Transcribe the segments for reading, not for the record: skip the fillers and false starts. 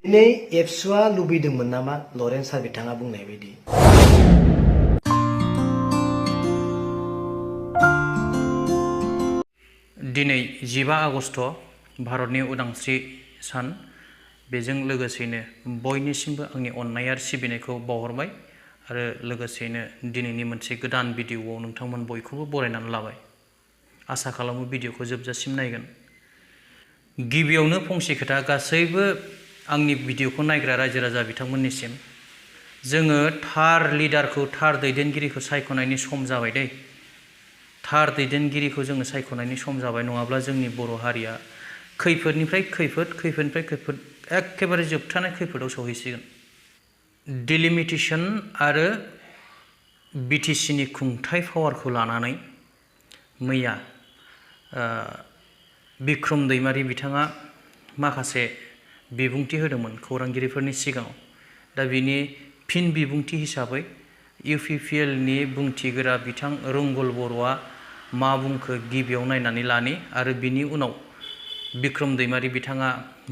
दिनै एबसुआ लुबैदोंमोन नामा लरेन्स सार बिथाङा बुंनाय बायदि दिनै 15 आगस्ट भारतनि उदांस्रि सान बेजों लोगोसेनो बयनिसिमबो आंनि अननाय आरो सिबिनायखौ बावहरबाय आरो लोगोसेनो दिनैनि मोनसे गोदान भिडिअआव नोंथांमोन बयखौबो बरायनानै लाबाय आसा खालामो भिडिअखौ जोबजासिम नायगोन गिबियावनो फंसे खोथा गासैबो आंनि भिडिअखौ नायग्रा रायजो राजा बिथांमोननिसिम जोङो थार लिडारखौ थार दैदेनगिरिखौ सायख'नायनि सम जाबाय दै थार दैदेनगिरिखौ जोङो सायख'नायनि सम जाबाय नङाब्ला जोंनि बर' हारिया खैफोदनिफ्राय खैफोद एखेबारे जोबथानाय खैफोदाव सौहैसिगोन डिलिमिटेसन आरो बिटिसिनि खुंथाय पावारखौ लानानै मैया बिक्रम दैमारि बिथाङा माखासे बिबुंथि होदोंमोन खौरांगिरिफोरनि सिगाङाव दा बिनि फिन बिबुंथि हिसाबै इउपिपिएलनि बुंथिगोरा बिथां रुंगल बर'आ मा बुंखो गिबियाव नायनानै लानि आरो बिनि उनाव बिक्रम दैमारि बिथाङा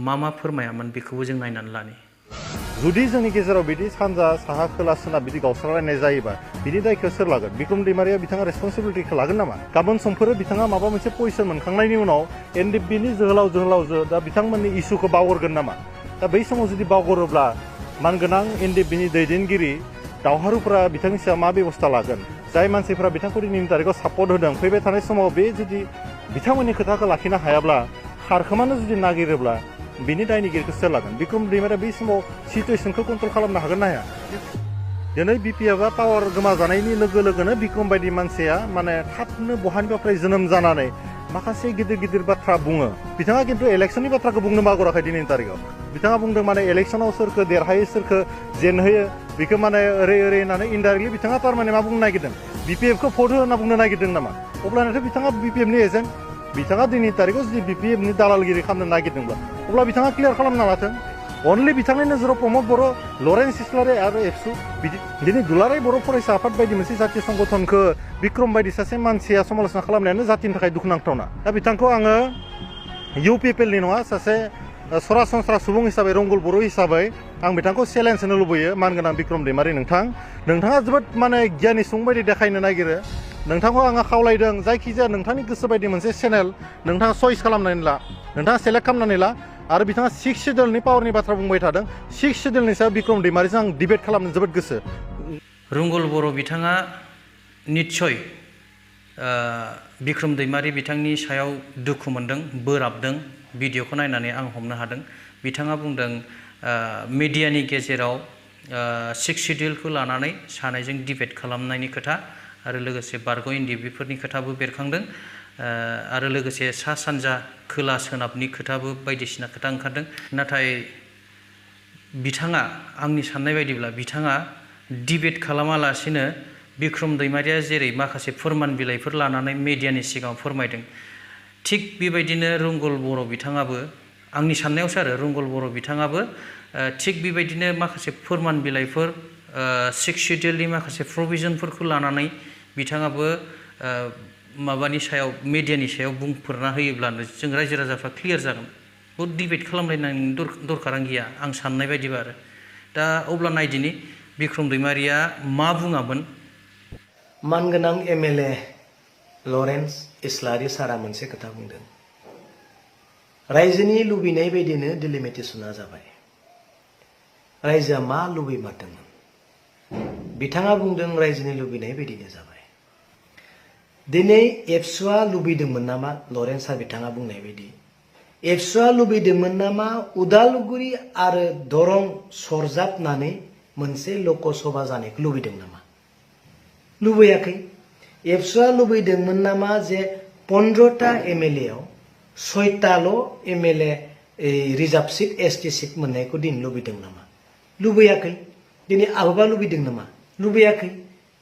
मा फोरमायामोन बेखौबो जों नायनानै लानि जुदि जोंनि गेजेराव बिदि सानजा साहा खोला सोनाब बिदि गावस्रालायनाय जायोबा बिनि दायखौ सोर लागोन बिक्रम दैमारिया बिथाङा रेसपन्सिबिलिटिखौ लागोन नामा गाबोन समफोर बिथाङा माबा मोनसे पजिसन मोनखांनायनि उनाव एनडिएफबिनि जोहोलावजो दा बिथांमोननि इस्युखौ बावगोरगोन नामा दा बै समाव जुदि बावगरोब्ला मानगोनां एनडिएफबिनि दैदेनगिरि दावहारुफोरा बिथांनि सायाव मा बेबस्था लागोन जाय मानसिफोरा बिथांखौ दिनैनि तारिखआव सापर्ट होदों फैबाय थानाय समाव बे जुदि बिथांमोननि खोथाखौ लाखिनो हायाब्ला खारखोमानो जुदि नागिरोब्ला बिनि दायनिगिरिखौ सोर लागोन बिक्रम दैमारिया बै समाव सिटुएसनखौ कन्ट्रल खालामनो हागोन ना हाया दिनै बिपिएफआ पावार गोमाजानायनि लोगो लोगोनो बिक्रम बायदि मानसिया माने थाबनो बहानिफ्राय जोनोम जानानै माखासे गिदिर बाथ्रा बुङो बिथाङा खिन्थु इलेक्सननि बाथ्राखौ बुंनो बागराखै दिनैनि तारिखआव बिथाङा बुंदों माने इलेक्सनाव सोरखौ देरहायो सोरखौ जेनहोयो बेखौ माने ओरै होननानै इनडाइरेक्टलि बिथाङा थारमाने मा बुंनो नागिरदों बिपिएफखौ भट हो होनना बुंनो नागिरदों नामा अब्लानाथ' बिथाङा बिपिएफनि एजेन्ट बिथाङा दिनैनि तारिखआव जुदि बिपिएफनि दालालगिरि खालामनो नागिरदोंब्ला अब्ला बिथाङा क्लियार खालामना लाथों अनलि बिथांनि नोजोराव प्रमद बर' लरेन्स इस्लारि आरो एबसु दिनै दुलाराय बर' फरायसा आफाद बायदि मोनसे जातीय संगठनखौ बिक्रम बायदि सासे मानसिया समालोचना खालामनायानो जातिनि थाखाय दुखुनांथावना दा बिथांखौ आङो इउपिपिएलनि नङा सासे सरासनस्रा सुबुं हिसाबै रंगल बर' हिसाबै आं बिथांखौ चेलेन्ज होनो लुबैयो मानगोनां बिक्रम दैमारि नोंथाङा जोबोद माने गियानि सुबुं बायदि देखायनो नागिरो नोंथांखौ आङो खावलायदों जायखिजाया नोंथांनि गोसो बायदि मोनसे चेनेल नोंथाङा चइस खालामनानै ला नोंथाङा सेलेक्ट खालामनानै ला आरो बिथाङा 6 सिडुलनि पावारनि बाथ्रा बुंबाय थादों 6 सिडुलनि सायाव बिक्रम दैमारिजों आं डिबेट खालामनो जोबोद गोसो रुंगल बर' बिथाङा निस्सय बिक्रम दैमारि बिथांनि सायाव दुखु मोनदों बोराबदों भिडिअखौ नायनानै आं हमनो हादों बिथाङा बुंदों मिडियानि गेजेराव 6 सिडुलखौ लानानै सानैजों डिबेट खालामनायनि खोथा आरो लोगोसे बारग' एनडिएफबिफोरनि खोथाबो बेरखांदों आरो लोगोसे सा सानजा खोला सोनाबनि खोथाबो बायदिसिना खोथा ओंखारदों नाथाय बिथाङा आंनि साननाय बायदिब्ला बिथाङा डिबेट खालामालासिनो बिक्रम दैमारिया जेरै माखासे फोरमान बिलाइफोर लानानै मिडियानि सिगाङाव फोरमायदों थिग बेबायदिनो रुंगल बर' बिथाङाबो आंनि साननायावसो आरो रुंगल बर' बिथाङाबो थिग बेबायदिनो माखासे फोरमान बिलाइफोर 6 सिडुलनि माखासे प्रभिजनफोरखौ लानानै बिथाङाबो माबानि सायाव मिडियानि सायाव बुंफोरना होयोब्लानो जों रायजो राजाफ्रा क्लियार जागोन बहुत डिबेट खालामलायनायनि दरखारानो गैया आं साननाय बायदिबा आरो दा अब्ला नायदिनि बिक्रम दैमारिया मा बुङामोन मानगोनां एमएलए लरेन्स इस्लारि सारा मोनसे खोथा बुंदों रायजोनि लुबैनाय बायदिनो डिलिमिटेसना जाबाय रायजोआ मा लुबैमारदोंमोन बिथाङा बुंदों रायजोनि लुबैनाय बायदिनो जाबाय दिनै एबसुआ लुबैदोंमोन नामा लरेन्स सार बिथाङा बुंनाय बायदि एबसुआ लुबैदोंमोन नामा उदालगुरि आरो दरं सरजाबनानै मोनसे लकसभा जानायखौ लुबैदों नामा लुबैयाखै एबसुआ लुबैदोंमोन नामा जे 15टा एमएलएआव 6टाल' MLA reserve seat ST seat मोननायखौ दिन लुबैदों नामा लुबैयाखै दिनै आबोबा लुबैदों नामा लुबैयाखै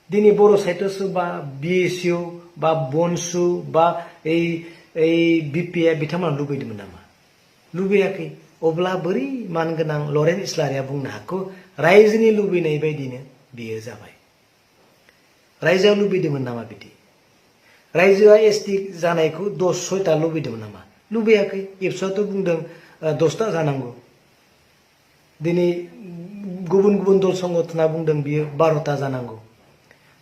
दिनै बर' साहित्य बा बिएसइउ बा बनसु बा बिपिएफ बिथांमोना लुबैदोंमोन नामा लुबैयाखै अब्ला बोरै मानगोनां लरेन्स इस्लारिया बुंनो हाखौ रायजोनि लुबैनाय बायदिनो बियो जाबाय रायजोआ लुबैदोंमोन नामा बिदि रायजोआ एसटि जानायखौ 6टा लुबैदोंमोन नामा लुबैयाखै एबसुआथ' बुंदों 10टा जानांगौ दिनै गुबुन गुबुन दल संगठना बुंदों बियो 12टा जानांगौ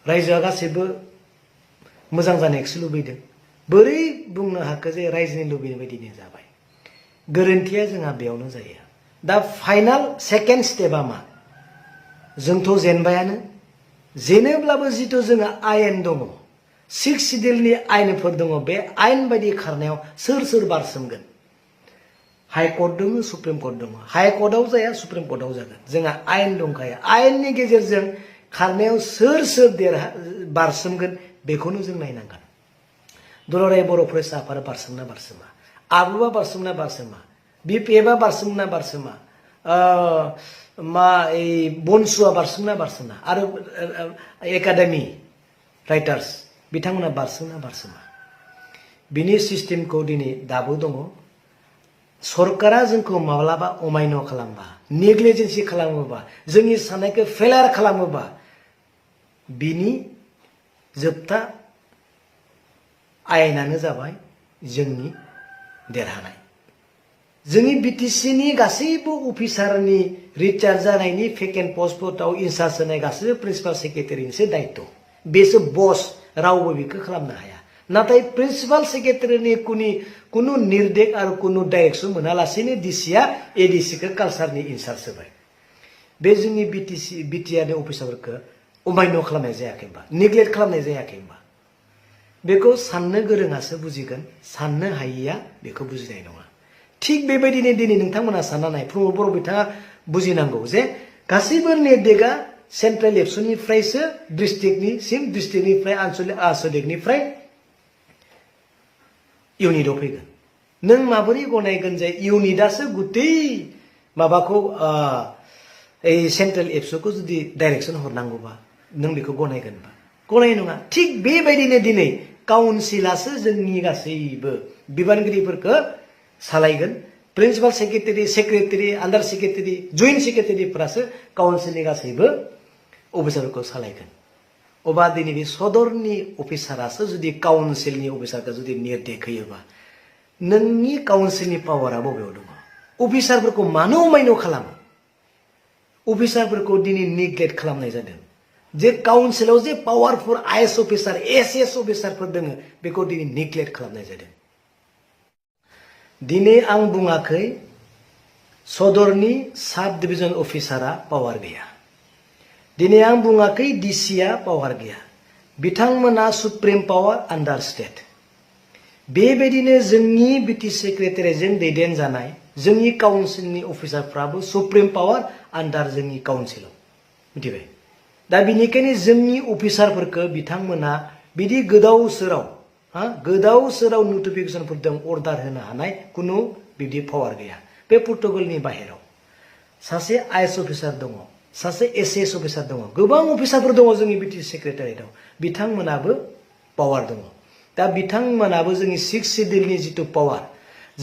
रायजोआ गासैबो मोजां जानायखौसो लुबैदों बोरै बुंनो हाखो जे रायजोनि लुबैनाय बायदिनो जाबाय गोरोन्थिया जोंहा बेयावनो जायो दा फाइनाल सेकेन्ड स्टेपआ मा जोंथ' जेनबायानो जेनोब्लाबो जिथु जोंहा आयेन दङ 6 सिडिउलनि आयेनफोर दङ बे आयेन बायदि खारनायाव सोर बारसोमगोन हाइकर्ट दङ सुप्रिम कर्ट दङ हाइकर्टआव जाया सुप्रिम कर्टआव जागोन जोंहा आयेन दंखायो आयेननि गेजेरजों खारनायाव सोर बारसोमगोन बेखौनो जों नायनांगोन दुलाराय बर' फरायसा आफादा बारसोमना बारसोमा आबुआ बारसोमना बारसोमा बिपिएफआ बारसोमना बारसोमा मा बनसुआ बारसोमना बारसोमा आरो एकाडेमि राइटार्स बिथांमोना बारसोमना बारसोमा बिनि सिस्टेमखौ दिनै दाबो दङ सरकारा जोंखौ माब्लाबा अमायन' खालामबा नेग्लिजेन्सि खालामोबा जोंनि साननायखौ फेलार खालामोबा बिनि जोबथा आयेनानो जाबाय जोंनि देरहानाय जोंनि बिटिसिनि गासैबो अफिसारनि रिटायार जानायनि भेकेन्ट पस्टफोराव इनचार्ज होनाय गासैबो प्रिन्सिपाल सेक्रेटारिनिसो दायित्व बेसो बस रावबो बेखौ खालामनो हाया नाथाय प्रिन्सिपाल सेक्रेटारिनि कुनु निर्देश आरो कुनु डाइरेक्सन मोनालासेनो डिसिआ एडिसिखौ कालचारनि इनचार्ज होबाय बे जोंनि बिटिआरनि अफिसारफोरखौ अमायन' खालामनाय जायाखै होनबा नेग्लेक्ट खालामनाय जायाखै होनबा बेखौ साननो गोरोङासो बुजिगोन साननो हायिया बेखौ बुजिनाय नङा थिग बेबायदिनो दिनै नोंथांमोना सानना नाय प्रमद बर' बिथाङा बुजिनांगौ जे गासैबो निर्देशआ सेन्ट्रेल एबसुनिफ्रायसो डिस्ट्रिक्टनिफ्राय आनसलिकनिफ्राय इउनिटआव फैगोन नों माबोरै गनायगोन जे इउनिटआसो गुतै माबाखौ सेन्ट्रेल एबसुखौ जुदि डाइरेक्सन हरनांगौबा नों बेखौ गनायगोनबा गनाय नङा थिग बेबायदिनो दिनै काउन्सिलासो जोंनि गासैबो बिबानगिरिफोरखौ सालायगोन प्रिन्सिपाल सेक्रेटारि आन्डार सेक्रेटारि जइन्ट सेक्रेटारिफोरासो काउन्सिलनि गासैबो अफिसारफोरखौ सालायगोन अबा दिनै बे सदरनि अफिसारासो जुदि काउन्सिलनि अफिसारखौ जुदि निर्देश होयोबा नोंनि काउन्सिलनि पावारा बबेयाव दङ अफिसारफोरखौ मानो अमायन' खालामो अफिसारफोरखौ दिनै नेग्लेक्ट खालामनाय जादों जे काउन्सिलाव जे पावारफुल आइएस अफिसार एसएस अफिसारफोर दङ बेखौ दिनै नेग्लेक्ट खालामनाय जादों दिनै आं बुङाखै सदरनि साब डिभिजन अफिसारा पावार गैया दिनै आं बुङाखै डिसिआ पावार गैया बिथांमोना सुप्रिम पावार आन्डार स्टेट बेबायदिनो जोंनि बिटि सेक्रेटारिजों दैदेनजानाय जोंनि काउन्सिलनि अफिसारफ्राबो सुप्रिम पावार आन्डार जोंनि काउन्सिलाव मिथिबाय दा बिनिखायनो जोंनि अफिसारफोरखौ बिथांमोना बिदि गोदाव सोराव नटिफिकेसनफोर दं अर्डार होनो हानाय कुनु बिदि पावार गैया बे प्रोटोकलनि बाहेराव सासे आइएस अफिसार दङ सासे एसएस अफिसार दङ गोबां अफिसारफोर दङ जोंनि बिटि सेक्रेटारियाव बिथांमोनाबो पावार दङ दा बिथांमोनाबो जोंनि 6 सिडिउलनि जितु पावार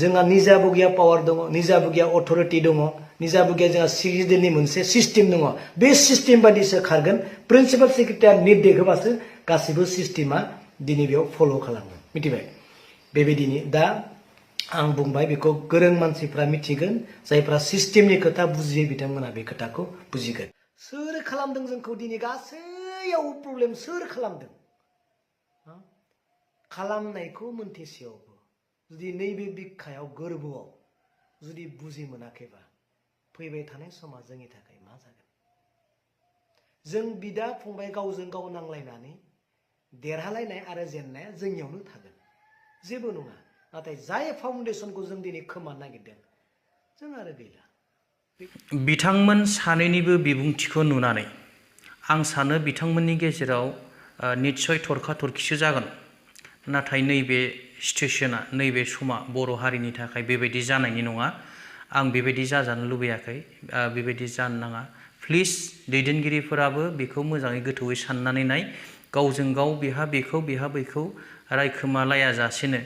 जोंहा निजा बगिया पावार दङ निजा बगिया अथरिटि दङ निजा बगिया जोंहा 6 सिडिउलनि मोनसे सिस्टेम दङ बे सिस्टेम बायदिसो खारगोन प्रिन्सिपाल सेक्रेटारिया निर्देश होबासो गासैबो सिस्टेमा दिनै बेयाव फल' खालामगोन मिथिबाय बेबायदिनो दा आं बुंबाय बेखौ गोरों मानसिफ्रा मिथिगोन जायफ्रा सिस्टेमनि खोथा बुजियो बिथांमोना बे खोथाखौ बुजिगोन सोर खालामदों जोंखौ दिनै गासैयाव प्रब्लेम सोर खालामदों खालामनायखौ मोनथिसेयावबो जुदि नैबे बिखायाव गोरबोआव जुदि बुजि मोनाखैबा फैबाय थानाय समा जोंनि थाखाय मा जागोन जों बिदा फंबाय गावजों गाव नांलायनानै देरहालायनाय आरो जेननाया जोंनियावनो थागोन जेबो नङा नाथाय जाय फाउन्डेसनखौ जों दिनै खोमानो नागिरदों जों आरो गैला बिथांमोन सानैनिबो बिबुंथिखौ नुनानै आं सानो बिथांमोननि गेजेराव निस्सय थरखा थरखिसो जागोन नाथाय नैबे सिचुएसना नैबे समा बर' हारिनि थाखाय बेबायदि जानायनि नङा आं बेबायदि जाजानो लुबैयाखै बेबायदि जानो नाङा प्लिज दैदेनगिरिफोराबो बेखौ मोजाङै गोथौयै साननानै नाय गावजों गाव बेहा बैखौ रायखोमालायाजासेनो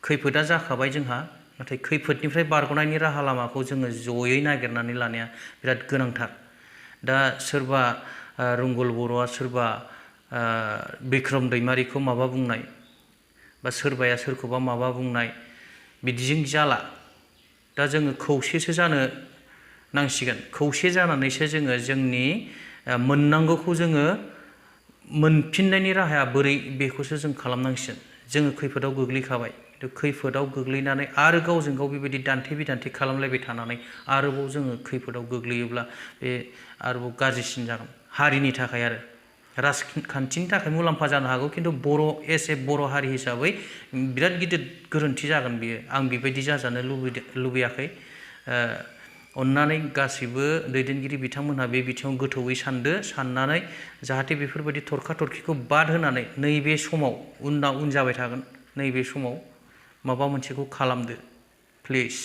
खैफोदा जाखाबाय जोंहा नाथाय खैफोदनिफ्राय बारग'नायनि राहा लामाखौ जोङो जयै नागिरनानै लानाया बिराद गोनांथार दा सोरबा रुंगल बर'आ सोरबा बिक्रम दैमारिखौ माबा बुंनाय बा सोरबाया सोरखौबा माबा बुंनाय बिदिजों जाला दा जोङो खौसेसो जानो नांसिगोन खौसे जानानैसो जोङो जोंनि मोननांगौखौ जोङो मोनफिननायनि राहाया बोरै बेखौसो जों खालामनांसिगोन जोङो खैफोदाव गोग्लैखाबाय खैफोदाव गोग्लैनानै आरो गावजों गाव बेबायदि दान्थे बिदान्थे खालामलायबाय थानानै आरोबाव जोङो खैफोदाव गोग्लैयोब्ला बे आरोबाव गाज्रिसिन जागोन हारिनि थाखाय आरो राजखान्थिनि थाखाय मुलाम्फा जानो हागौ खिन्थु बर' हारि हिसाबै बिराद गिदिर गोरोन्थि जागोन बियो आं बेबायदि जाजानो लुबैयाखै अन्नानै गासैबो दैदेनगिरि बिथांमोनहा बे बिथिङाव गोथौयै साननानै जाहाथे बेफोरबायदि थरखा थरखिखौ बाद होनानै नैबे समाव उन जाबाय थागोन नैबे समाव माबा मोनसेखौ खालामदो प्लिज